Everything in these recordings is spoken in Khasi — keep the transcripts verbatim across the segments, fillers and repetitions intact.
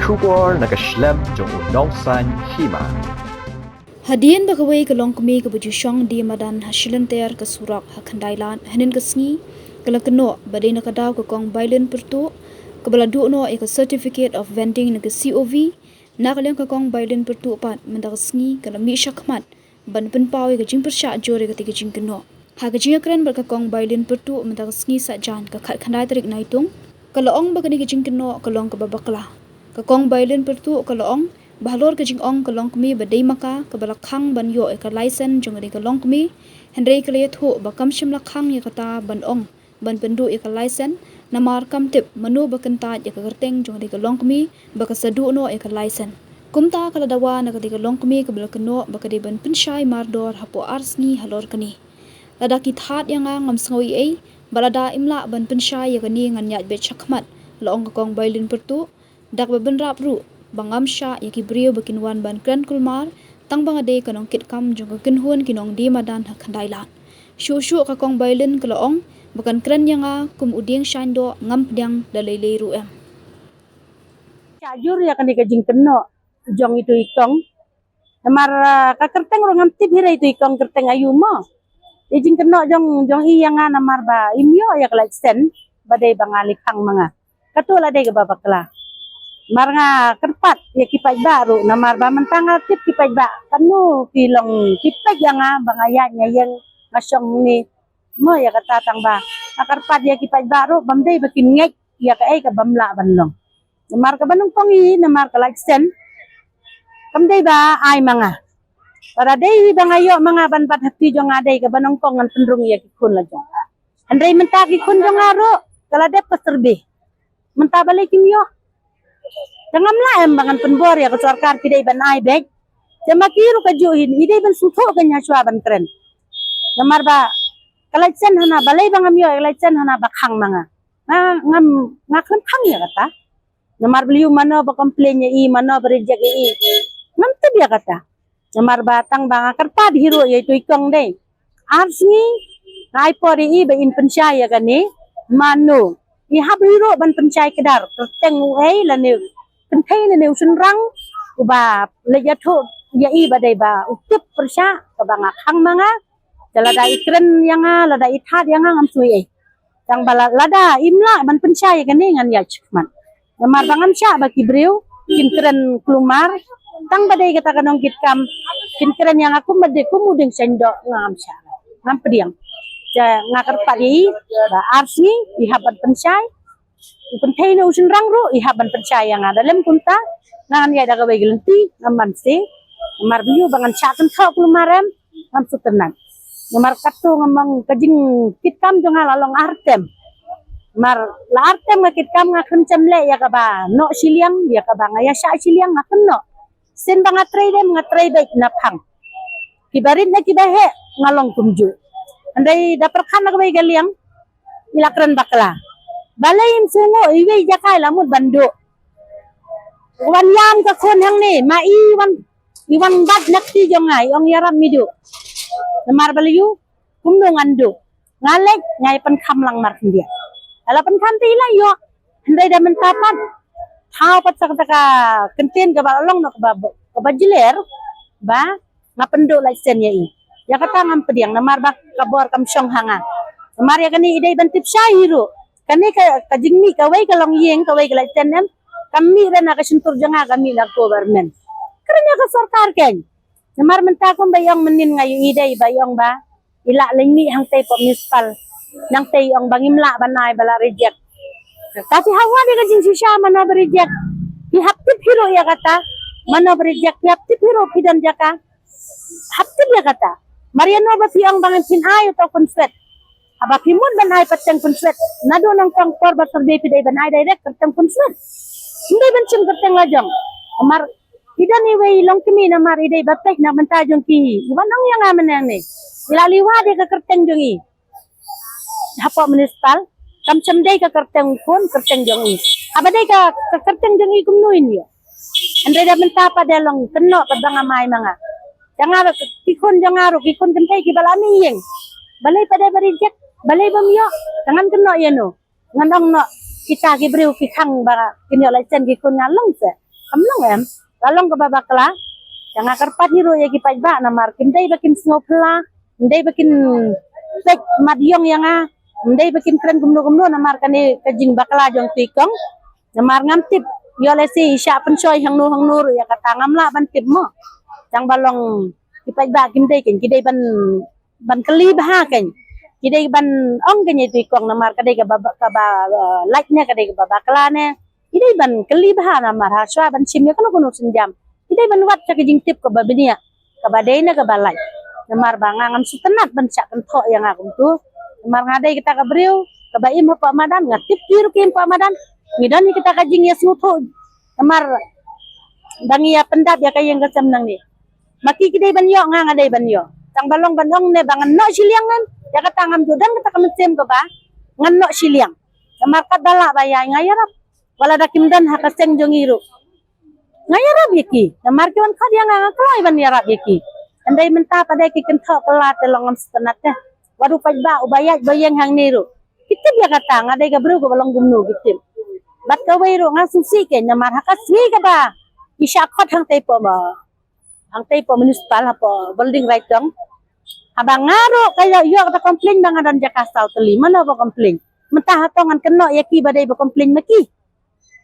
Khubor na ka shlem jong u Nongsaiñ Hima. Hadien ba kawei ka longkmie kaba ju shong die madan ha shilynter ka surok ha Khyndai Lad hynnin ka sngi ka la kynnoh ba dei na ka daw ka Kong Bailin Pyrtuh kaba la duh noh ïa ka Certificate of Vending na ka C O V, na ka liang ka Kong Bailin Pyrtuh pat mynta ka sngi ka la mih shakhmat ban pynpaw ïa ka jingpyrshah jur ïa katei ka jingkynnoh. Ha ka jingïakren bad ka Kong Bailin Pyrtuh mynta ka sngi Saitjaiñ ka khatkhyndai tarik Naitung, ka la ong ba kane ka jingkynnoh ka long kaba bakla. Ka Kong Bailin Pyrtuh ka la ong ba halor ka jingong ka longkmie ba dei ma ka kaba la khang ban ïoh ïa ka laisen jong kane ka longkmie, hynrei ka la ïathuh ba kam shym la khang ïa kata ban ong ban pynduh ïa ka laisen, namar kam tip mano ba kyntait ïa ka kyrteng jong kane ka longkmie ba ka sa duh noh ïa ka laisen. Kumta ka la dawa na katei ka longkmie kaba la kynnoh ba ka dei ban pynshai mardor hapoh ar sngi halor kane. Lada ki thad ïa nga ngam sngew ei ei, bad lada im lah ban pynshai ïa kane ngan ïaid beit shakhmat, la ong ka Kong Bailin Pyrtuh. Da kaba bynrap ruh ba ngam shah ïa ki briew ba kin wan ban kren kulmar, tang ba nga dei ka nongkitkam jong ka kynhun ki nongdie madan ha Khyndai Lad. Shuh shuh ka Kong Bailin ka la ong ba kan kren ïa nga kum u dieng shaiñdoh, ngam pdiang da lei lei ruh em. Shah jur ïa kane ka jingkynnoh jong itu i kong. Namar, ah, ka kyrteng ruh ngam tip hi re itu i kong kyrteng aïu mo. I jingkynnoh jong, jong i ïa nga namar ba im ïoh ïa ka laisen ba dei ba nga la khang ma nga. Kato la dei kaba bakla. Mar nga kyrpad ïa ki paidbah ruh namar ba mynta nga tip ki paidbah katno ki long ki peit ïa nga ba nga ïaid nga ïeng nga shong ni. Mo ïa kata tang ba nga kyrpad ïa ki paidbah ruh bam dei ba kin ngeit ïa kaei kaba ym lah ban long. Namar kaba nyngkong i namar ka laisen kam dei ba ai ma nga. Lada dei hi ba nga ïoh ma nga ban bat ha kti jong nga dei kaba nyngkong ngan pynrung ïa ki khun la jong. Hynrei mynta ki khun jong nga ruh ka la dep ka survey. Mynta balei kim ïoh? Te ngam lah em ba ngan pynbor ïa ka sorkar ki dei ban ai beit. Te ma ki ruh kajuh hi i dei ban sngewthuh kein ha shuwa ban kren. Namar ba ka laisen hana balei ba ngam ïoh ïa ka laisen hana ba khang ma nga. Nga ngam, nga khlem khang ïa kata. Namar balei mano ba complain ïa i, mano ba reject ïa i. Ngam tip ïa kata. Namar ba tang ba nga kyrpad hi ruh ïa itu i kong dei. Ar sngi nga ai por ïa i ba in pynshai ïa kane mano. I hap hi ruh ban pynshai kdar kyrteng uei lane kynthei lane u shynrang uba leit ïathuh ïa i ba dei ba u tip pyrshah kaba nga khang ma nga. Te lada i kren ïa nga, lada i thad ïa nga ngam sngew ei ei. Tang ba la-, lada im lah ban pynshai ïa kane ngan ïaid shakhmat. Namar ba ngam shah ba ki briew kin kren kulmar. Tang ba dei kata ka nongkitkam kin kren ïa nga kum ba dei kum u dieng shaiñdoh, ngam shah. Ngam pdiang. Te nga kyrpad ïa i ba ar sngi i hap ban pynshai. U kynthei ne u shynrang ruh i hap ban pynshai ïa nga. Da lem kumta ngan ïaid da kawei ka lynti, ngam banse. Namar balei ba ngan shah kynthoh kulmar em, ngam sngewtynnat. Namar katto ngam ong ka jingkitkam jong nga la long ar term. Namar la ar term nga kitkam nga khlem shym leh ïa kaba noh shiliang, ïa kaba nga ïa shah shiliang nga khlem noh. Sien ba nga trei dem nga trei beit na phang. Kiba rit ne kiba heh nga long kumjuh. Hynrei da pyrkhat na kawei ka liang i la kren bakla. Balei im sngew iwei jaka i la mut ban duh. Wan ïam ka khun hangne ma i wan, i wan bat na kti jong nga i ong ïarap mi duh. Namar balei u kumno ngan duh. Nga leit nga ïa pynkham lang markhyndiat. Hala pynkham te i la ïoh. Hynrei da mynta pat thaw pat sa kata ka kyntien kaba la long noh kaba, kaba jler ba nga pynduh laisen ïa i. Ïa kata ngam pdiang namar ba ka bor kam shong ha nga. Namar ïa kane i dei ban tip shai hi ruh. Kane ka, ka jingmih kawei ka longïing kawei ka laisen em kam mih re na ka shyntur jong nga, ka mih na ka government. Kren ïa ka sorkar kein. Namar mynta kumba i ong mynnin nga ïohi dei ba i ong ba i lah leit mih hangtei pop municipal. Nangtei i ong ba ngim lah ban ai ba la reject. Ka phi hap wad ïa ka jingshisha mano ba reject. Phi hap tip hi ruh ïa kata. Mano ba reject phi hap tip hi ruh phi don jaka. Hap tip ïa kata. Mar ïano ba phi ong ba ngin phin ai uto u pynswet. Haba phi mut ban ai kyrteng pynswet. Naduh nyngkong por ba survey phi dei ban ai direct kyrteng pynswet. Ym dei ban shim kyrteng la jong. Mar i don iwei i longkmie namar i dei ba peit na bynta jong ki. I wan ong ïa nga mynne ne i la leit wad ïa ka kyrteng jong i hapoh municipal. Kam shym dei ka kyrteng u khun, kyrteng jong i. Haba dei ka, ka kyrteng jong i kumno in ïoh. Hynrei da mynta pat da long kynnoh pat ba ngam ai ma nga. Te nga ba ki khun jong nga ruh ki khun kynthei kiba la mih ïing. Balei pat da ba reject, balei bym ïoh. Te ngan kynnoh ïano. Ngan ong noh kita ki briew ki khang ba kin ïoh laisen ki khun nga long se. Kam long em, la long kaba bakla. Ïa nga kyrpad hi ruh ïa ki paidbah namar kim dei ba kin sngew phylla, kim dei ba kin peit mat ïong ïa nga, kim dei ba kin kren kumno kumno namar kane ka jingbakla jong tu i kong. Namar ngam tip, ïoh lehse i shah pynshoi hangno hangno ruh ïa kata ngam lah ban tip mo. Tang ba long ki paidbah kim dei kein, ki dei ban ban kylli bha kein. Ki dei ban ong kein ïa tu i kong namar ka dei kaba, kaba, eh, lait ne ka dei kaba bakla ne. Ki dei ban kylli bha namar ha shuwa ban shim ïa kano kano sienjam, ki dei ban wad sha ka jingtip kaba bniah, kaba dei ne kaba lait. Namar ba nga ngam sngewtynnat ban shah kynthoh ïa nga kumtu. Namar nga dei kata ka briew kaba im hapoh madan, nga tip ki ruh ki im hapoh madan. Ngi don ïa kata ka jingïasngewthuh namar ba ngi ïa pyndap ïa ka ïing ka sem nangne. Ma ki ki dei ban ïoh, nga nga dei ban ïoh. Tang ba long ban ong ne ba ngan noh shiliang ngan. Ïa kata ngam ju don kata ka mynsiem kaba ngan noh shiliang. Namar katba lah ba ïa nga ïarap, wat la da kim don ha ka seng jong i ruh, nga ïarap ïa ki. Namar ki wan khot ïa nga, nga kloi ban ïarap ïa ki. Hynrei mynta pat de ki kynthoh kylla te long ngam sngewtynnat te. Wat u paidbah uba ïaid ba ïeng hangne ruh, ki tip ïa kata nga dei ka briew kaba long kumno ki tip. Bad kawei ruh nga sngewsih kein namar ha ka sngi kaba i shah khot hangtei hapoh ma hangtei hapoh municipal hapoh building Raitong. Haba nga ruh ka ïoh, ïoh kata complain ba nga don jaka saw tylli, mano ba complain? Mynta hato ngan kynnoh ïa ki ba dei ba complain ma ki?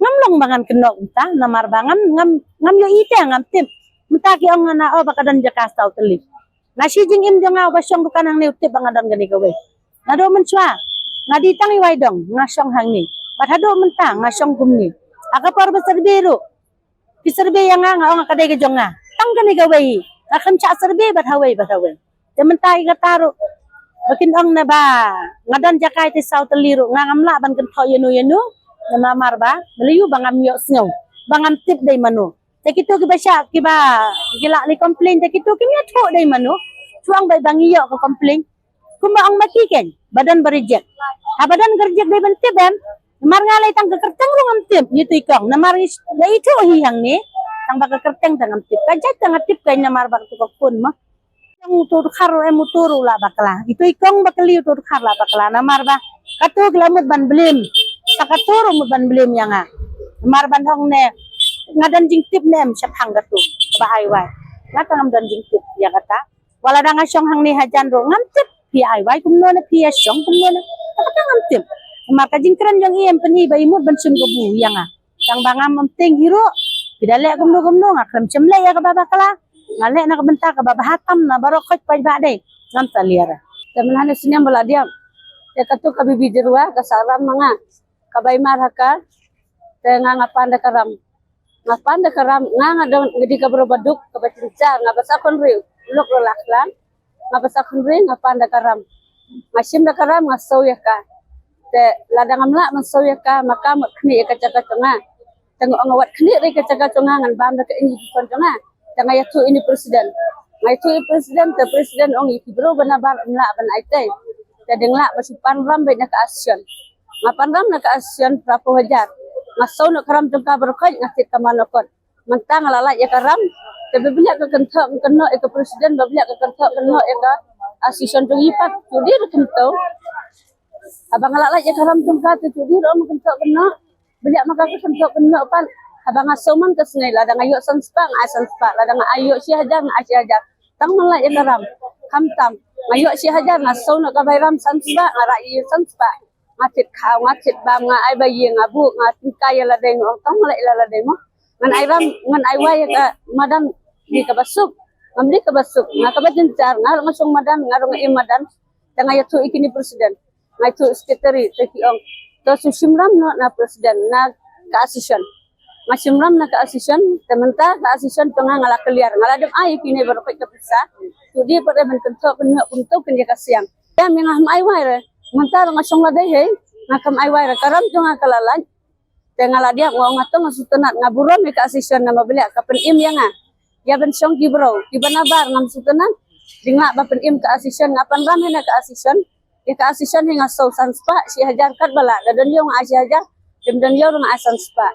Ngam long ba ngan kynnoh mynta namar ba ngam, ngam, ngam ïohi te ngam tip. Mynta ki ong nga na, oh, ba ka don jaka saw tylli. Na shi jingim jong nga uba shong dukan hangne u tip ba nga don kane kawei. Naduh mynshuwa nga dei tang i Waidong nga shong hangne. Bad haduh mynta nga shong kumne. Ha ka por ba survey ruh ki survey ïa nga, nga ong ka dei ka jong nga. Tang kane kawei hi. Nga khlem shah survey bad hawei bad hawei. Te mynta ïa kata ruh ba kin ong na ba nga don jaka ïa te saw tylli ruh nga ngam lah ban kynthoh ïano ïano. Namar ba mlei u ba ngam ïohsngew, ba ngam tip dei mano. Te kito kiba shah, kiba ki lah leh complain, te kito kim ïathuh dei mano. Shu ong ba ba ngi ïoh ka complain. Kumba ong ma ki kein ba don ba reject. Haba don ka reject dei ban tip em? Namar nga lei tang ka kyrteng ruh ngam tip ïa tu i kong. Namar ngi la ithuh hi hangne. Tang ba ka kyrteng tang ngam tip. Ka jait tang nga tip kein namar ba ka tu ka phone ma. Tang uto u dkhar ruh em, uto ruh la bakla. Itu i kong ba kylli, uto u dkhar la bakla. Namar ba kato ki la mut ban blame. Sa kato ruh mut ban blame ïa nga. Namar ban ong ne nga don jingtip ne em shaphang kato ba ai wai. Nga tang ngam don jingtip ïa kata. Wat la da nga shong hangne hajan ruh ngam tip phi ai wai kumno ne, phi ïa shong kumno ne. Kata ngam tip. Namar ka jingkren jong i em pyni ba i mut ban shim kabu ïa nga. Tang ba ngam, ngam tieng hi ruh. Phi da leh kumno kumno, nga khlem shym leh ïa kaba bakla. Nga leh na ka bynta kaba bha tam na baroh khoit paidbah dei. Ngam ta liar. Te mynhane snem ba la dep, te kato ka bibi jyrwa ka sah ram ma nga, kaba i mar ha ka. Te nga nga pan da ka ram. Nga pan da ka ram, nga nga dang nga dei ka briew ba duk, kaba jynjar, nga ba sah khun riewluk la khlan. Nga ba sah khun riewluk, nga pan da ka ram. Nga shim da ka ram, nga sew ïa ka. Te lada ngam lah ban sew ïa ka, ma ka mut khnieh ïa ka jaka jong nga. Te nga ong nga wat khnieh ïa ka jaka jong nga, ngan bam da ka invitation jong nga. Te nga ïathuh ïa i president. Nga ïathuh ïa i president, te president ong ïa ki briew ba nabar ym lah ban ai tei. Te dang lah ba shu pan ram beit na ka association. Nga pan ram na ka association phra phew hajar. Nga sew noh ka ram jong ka baroh khoit, nga thied ka manokot. Mynta nga la lait ïa ka ram. Te ba bniah ka kynthoh kynthoh ïa ka president, ba bniah ka kynthoh kynthoh ïa ka association jong i pat. Judi ruh kumto. Haba nga la lait ïa ka ram jong ka te judi ruh ma kynthoh kynthoh. Bniah ma ka kynthoh kynthoh pat. Haba nga sew man ka sngi, lada nga ïoh san spah nga ai san spah, lada nga ai ïoh shi hajar nga ai shi hajar. Tang man lait ïa ka ram. Khamtam nga ïoh shi hajar nga sew noh ka bai ram san spah, nga rah ïa san spah. Nga thied khaw, nga thied bam, nga ai ba ïing, nga buh, nga tyngkai ïa lade, nga ong tang leh ïa lade mo. Ngan ai ram, ngan ai wai ïa ka madan, dei kaba suk. Ngam dei kaba suk, nga kaba jynjar, nga ruh nga shong madan, nga ruh nga im madan. Te nga ïathuh ïa kine president, nga ïathuh secretary, te ki ong to shu shim ram noh na president na ka association. Nga shim ram na ka association, te mynta ka association to nga nga la clear, nga la dep ai ïa kine baroh khoit ka pisa. Judi pat ban kynthoh kynthoh kumto kin ïa ka siang. Ïa me nga ham ai wai re. Mynta ruh nga shong lade hi, nga kam ai wai re. Ka ram jong nga ka la lait. Te nga la diak, nga ong nga to nga sngewtynnat, nga burom ïa ka association namar ba leh ka pynim ïa nga. Ïa ban shong ki briew kiba nabar ngam sngewtynnat. Dang lah ba pynim ka association, nga pan ram hi na ka association. Ïa ka association hi nga sew san spah, shi hajar katba lah, da don ïew nga ai shi hajar, ym don ïew ruh nga ai san spah.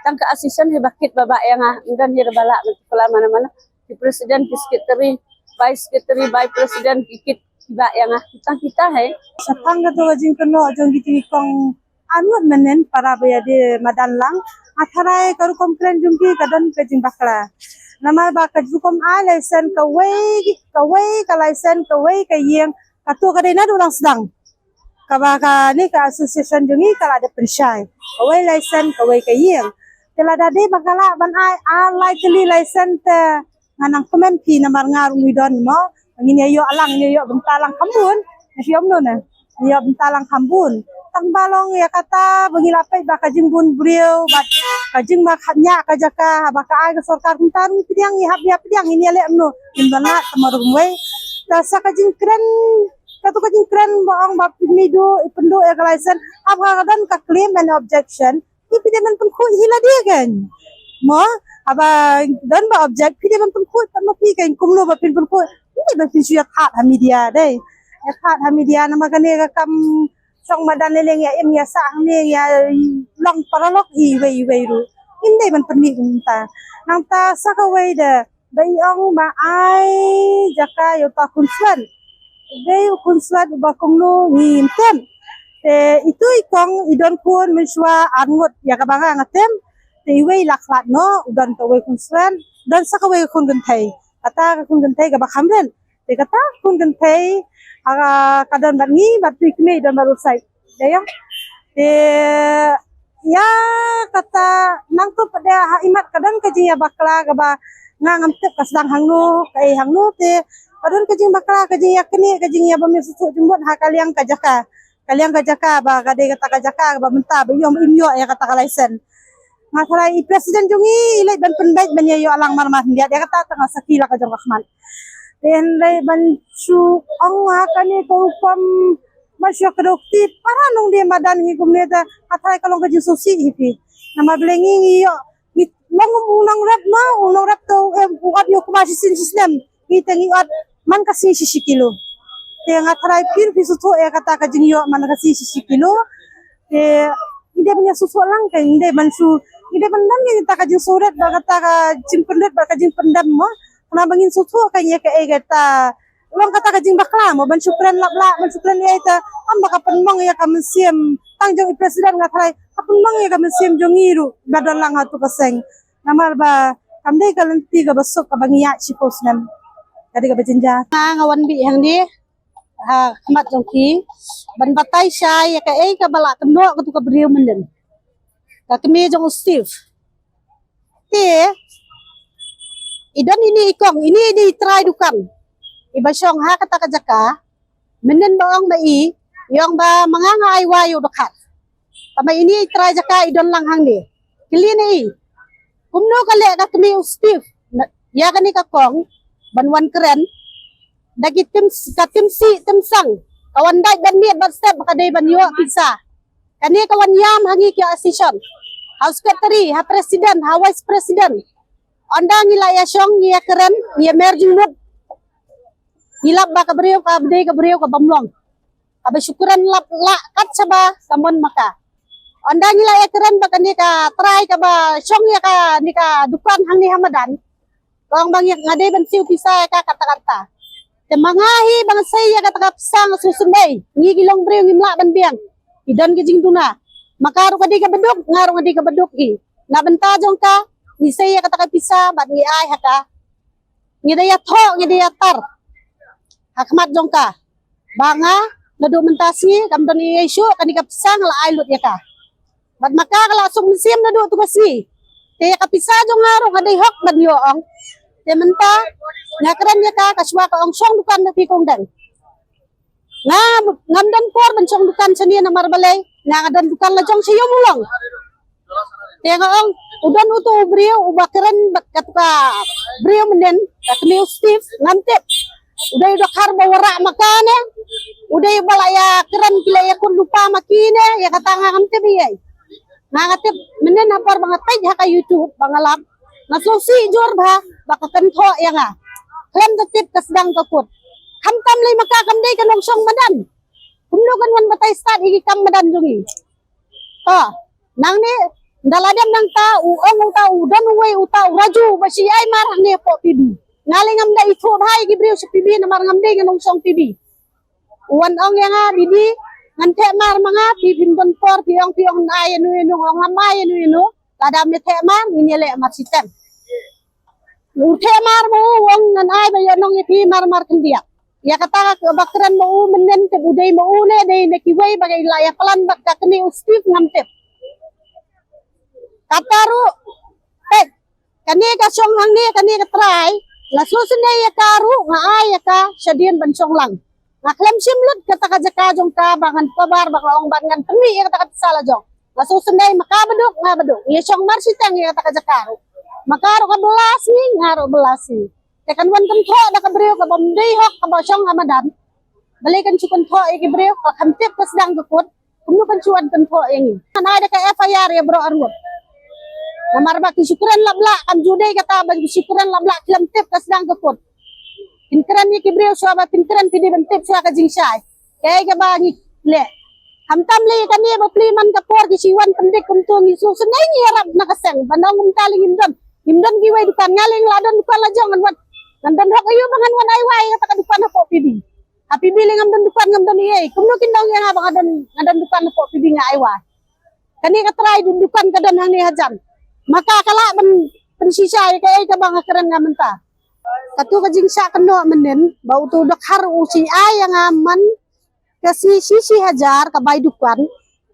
Tang ka association hi ba kit ba bah ïa nga, ym don hi ruh ba lah ban tuklar mano mano. Ki president, ki secretary, vice secretary, vice president, ki kit ki bah ïa nga. Kita kita hi. Shaphang kato ka jingkynnoh jong kito ki kong, arngut mynnin para ba ïadei madan lang. Nga tharai ka rukom kren jong ki ka don ka jingbakla. Namar ba ka rukom ai license kawei, kawei ka license, kawei ka ïing, kato ka dei naduh lang sdang. Kaba kane ka association jong ngi ka la dep pynshai. Kawei license, kawei ka ïing. Te lada dei ba ka lah ban ai ar lai tylli license te nga nang comment phi namar nga ruh ngi don mo. Ngin ïa ïoh lang, ngin ïa ïoh bynta lang kham bun. Ngi ïoh bynta lang kham bun. Tang ba long ïa kata ba ngi la peit ba ka jingbun briew bad ka jingma khapngiah ka jaka ba ka ai ka sorkar kumta ruh ngi pdiang, ngi hap ïa pdiang, ngin ïa leh kumno. Ngin ban lad tang ma ruh kumwei. Ta sa ka jingkren, kato ka jingkren ba ong ba phi mih duh, i pynduh ïa ka license. Haba ka don ka claim and objection, phi dei ban pynkhuid hi lade kan. Mo, haba don ba object, phi dei ban pynkhuid pat ma phi kan, kumno ba phin pynkhuid. Phi dei ban phin shu ïa thad ha media dei. Ïa thad ha media namar kane ka kam shong madan lei lei, ïa im ïa sah hangne, ïa long paralok iwei iwei ruh. Ngim dei ban pynmih kumta. Nangta sa kawei de, ba i ong ba ai jaka ïa uta u khunswet. Dei u khunswet uba kumno ngim tip. Te itu i kong i don khun mynshuwa ar ngut ïa kaba nga nga tip. Te iwei i la khlad noh, u don kawei u khunswet, don sa kawei ka khun kynthei. Kata ka khun kynthei kaba kham rit. Te kata ka khun kynthei, ha, ka don bad ngi, bad tu i kmie i don bad u sait. Dei ïa. Te ïa kata nangta pat de ha imat ka don ka jingïabakla kaba nga ngam tip ka sdang hangno, kaei hangno, te ka don ka jingbakla, ka jingïaknieh, ka jingïabym ïasngewthuh jingmut ha ka liang ka jaka. Ka liang ka jaka ba ka dei kata ka jaka kaba mynta ba ïoh im ïoh ïa kata ka license. Nga tharai i president jong ngi i leit ban pynbeit ban ïa ïoh lang marmar khyndiat, ïa kata te nga sakhi la ka jong ka khmat. Te hynrei ban shu ong ha kane ka rukom, ban shu kdew kti para nongdie madan hi kumne te nga tharai ka long ka jingsngewsih hi phi. Namar balei ngi, ngi ïoh, ngi long u nongrep ma, u nongrep te u em, u ot ïoh kumba shisien shisnem. Ngi te ngi ot man ka sngi shi shi kilo. Te nga tharai phi ruh phi sngewthuh ïa kata ka jingïoh man ka sngi shi shi kilo. Te ngi dei ban ïa sngewthuh lang, ka ngi dei ban shu, ngi dei ban don kata ka jingsngewrit bad kata ka jingpynrit bad ka jingpyndem mo. Khnang ba ngin sngewthuh ka ïa kaei kata, long kata ka jingbakla mo, ban shu kren lap lap, ban shu kren ïa ita, ym ba ka pynmong ïa ka mynsiem tang jong i president, nga tharai ka pynmong ïa ka mynsiem jong ngi ruh ba don lang ha tu ka seng. Namar ba kam dei ka lynti kaba suk kaba ngi ïaid shiphew snem. Ka dei kaba jynjar. Nga, nga wan bih hangne ha khmat jong phi ban batai shai ïa kaei kaba la kynnoh katu ka briew mynnin, ka kmie jong u Steve. Te i don ine i kong, ine i dei i trai dukan iba shong ha kata ka jaka. Mynnin ba ong ba i, i ong ba ma nga nga ai wai ïa u dkhar. Tangba ine i trai jaka i don lang hangne. Kylli na i, kumno ka leh da kmie u Steve ïa kane ka kong ban wan kren da ki tim, ka tim sih tim sang, ka wan dait ban miet ban step ba ka dei ban ïoh pisa. Kane ka wan ïam ha ngi ki association, ha u secretary, ha president, ha vice president. Ynda ngi la ïa shong, ngi ïa kren, ngi ïa mer jingmut, ngi lap ba ka briew ka dei ka briew ka bym long, kaba shu kren lap lah kat shaba ka mon ma ka. Ynda ngi la ïa kren ba kane ka trai kaba shong ïa kane ka dukan hangne ha madan, ka ong ba nga dei ban siew pisa ïa ka kata kata. Te ma nga hi ba nga sei ïa kata ka pisa nga shu sngewsih. Ngi ki long briew ngim lah ban biang. Ki don ki jingduna. Ma ka ruh ka dei kaba duk, nga ruh nga dei kaba duk hi. Na bynta jong ka ngi sei ïa kata ka pisa bad ngi ai ha ka. Ngi da ïathoh, ngi da ïatar ha khmat jong ka ba nga naduh mynta sngi kam don ei ei shuh, kane ka pisa nga la ai lut ïa ka. Bad ma ka ka la suk mynsiem naduh tu ka sngi. Te ïa ka pisa jong nga ruh nga dei hok ban ïoh ong. Te mynta nga kren ïa ka, ka shuwa ka ong shong dukan na phi kong dang. Nga ngam don por ban shong dukan shane namar balei nga, nga don dukan la jong sha ïum u long. Te nga ong u don utu u briew uba kren bad katu ka briew mynnin, ka kmie u Steve, ngam tip. U dei u dkhar ba wanrah ma kane, u dei uba la ïa kren ki la ïa kut lypa ma kine, ïa kata nga ngam tip ei ei. Nga nga tip mynnin ha por ba nga peit ha ka YouTube ba nga lap, nga sngewsih jur bha ba ka kynthoh ïa nga. Khlem da tip ka sdang ka kut. Khamtam lei ma ka kam dei ka nongshong madan. Kumno kan wan batai stad ïa ki kam madan jong ngi. To, nangne, ynda la dep nangta, u ong uta, u don uwei uta u Raju ba shi ai mar hangne hapoh P B. Nga lei ngam da ithuh bha ïa ki briew sha P B namar ngam dei nga nongshong P B. U wan ong ïa nga, Didi, ngan theh mar ma nga, phi phim don por, phi ong, phi ong ai ïa no ïa no, ong ngam ai ïa no ïa no. Lada me theh mar, ngin ïaleh mar shiteng. U theh mar ma u, u ong ngan ai ba ïoh nong ïa phi mar mar khyndiat. Ïa kata kaba kren ma u mynnin te u dei ma u ne dei na kiwei ba ka ïa la ïa plan bad ka kane u Steve ngam tip. Kata ruh, peit, kane ka shong hangne, kane ka trai, la shu sendai ïa ka ruh, nga ai ïa ka shadien ban shong lang. Nga khlem shim lut kata ka jaka jong ka ba ngan pabar ba ka ong ban ngan pynmih ïa kata ka pisa la jong. Nga shu sendai ma ka baduk, nga baduk. Ïa shong mar shiteng ïa kata ka jaka ruh. Ma ka ruh ka bylla sngi, nga ruh bylla sngi. Te kan wan kynthoh da ka briew kaba ym dei hok kaba shong ha madan. Balei kan shu kynthoh ïa ki briew ka kham tip ka sdang ka kut. Kumno kan shu wan kynthoh ïa ngi. Kan ai da ka F I R ïa baroh arngut. Namar ba ki shu kren lap lah, kam ju dei kata ba ki shu kren lap lah, khlem tip ka sdang ka kut. Phin kren ïa ki briew shuwa ba phin kren phi dei ban tip shuwa ka jingshai. Kaei kaba ngi leh. Khamtam lei kane ba plie man ka por ki shu wan pyndik kumto ngi shu sngewsih ngi ïarap na ka seng. Ba nong kumta lei ngim don. Ngim don kiwei dukan, nga lei nga la don dukan la jong ngan wan. Ngan don hok aïu ba ngan wan ai wai kata ka dukan hapoh P B. Ha P B lei ngam don dukan, ngam don ei ei. Kumno kin ong ïa nga ba nga don, nga don dukan hapoh P B nga ai wai. Kane ka trai du-, dukan ka don hangne hajan. Ma ka ka lah ban pynshisha ïa kaei kaba nga kren nga mynta. Katu ka jingshah kynnoh mynnin ba utu u dkhar u shu ai ïa nga man ka shi, shi, shi hajar ka bai dukan.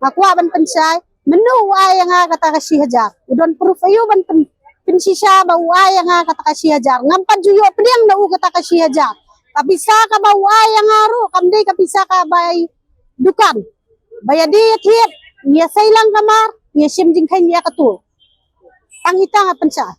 Nga kwah ban pynshai mynno u ai ïa nga kata ka shi hajar. U don proof aïu ban pyn, pynshisha ba u ai ïa nga kata ka shi hajar. Ngam pat ju ïoh pdiang na u kata ka shi hajar. Ka pisa kaba u ai ïa nga ruh kam dei ka pisa ka bai dukan. Ba ïa die ïa thied, ïa sei lang kamar, ïa shim jingkheiñ ïa katu. Tang ita nga pynshai.